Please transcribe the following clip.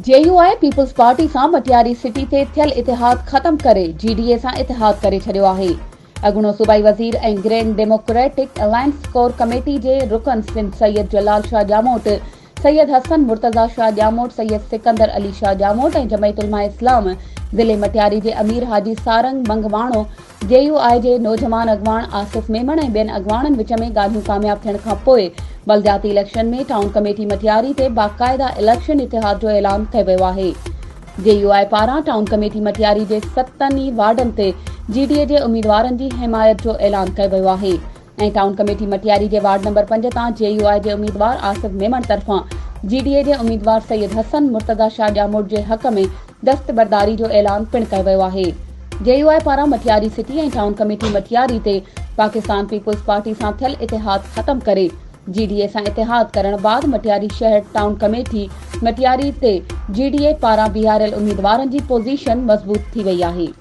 جي يو آء peoples party سان Matiari city تي ٿيل اتحاد ختم ڪري جي ڊي اي سان اتحاد ڪري ڇڏيو آهي. اڳوڻو صوبائي وزير ۽ grand democratic alliance core committee جي رڪن سنڌ سيد جلال شاهه ڄاموٽ، سيد حسن مرتضيٰ شاهه ڄاموٽ، سيد سڪندر علي شاهه ڄاموٽ ۽ جمعيت علماء اسلام ضلعي مٽياري جي امير حاجي سارنگ منگواڻو جي يو آء جي نوجوان اڳواڻ آصف ميمڻ ۽ ٻين اڳواڻن وچ ۾ ڳالهيون ڪامياب ٿيڻ کان پوء بلدياتي اليڪشن ۾ ٽائون ڪميٽي مٽياري تي باقاعده اليڪشن اتحاد جو اعلان ڪيو ويو آهي. جي يو آء پاران ٽائون ڪميٽي مٽياري جي ستن ئي وارڊن تي جي ڊي اي جي اميدوارن جي حمايت جو اعلان ڪيو ويو آهي. ۽ ٽائون ڪميٽي مٽياري جي وارڊ نمبر 5 تان جي يو آء جي اميدوار آصف ميمڻ طرفان جي ڊي اي جي اميدوار سيد حسن مرتضيٰ شاهه ڄاموٽ جي حق ۾ دستبرداري جو اعلان پڻ ڪيو ويو آهي. جي يو آء پاران Matiari city ۽ town committee Matiari تي پاڪستان پيپلز پارٽي سان ٿيل اتحاد ختم ڪري جي ڊي اي سان اتحاد ڪرڻ بعد مٽياري شهر ٽائون ڪميٽي مٽياري تي جي ڊي اي پاران بيهاريل اميدوارن جي پوزيشن مضبوط ٿي وئي آهي.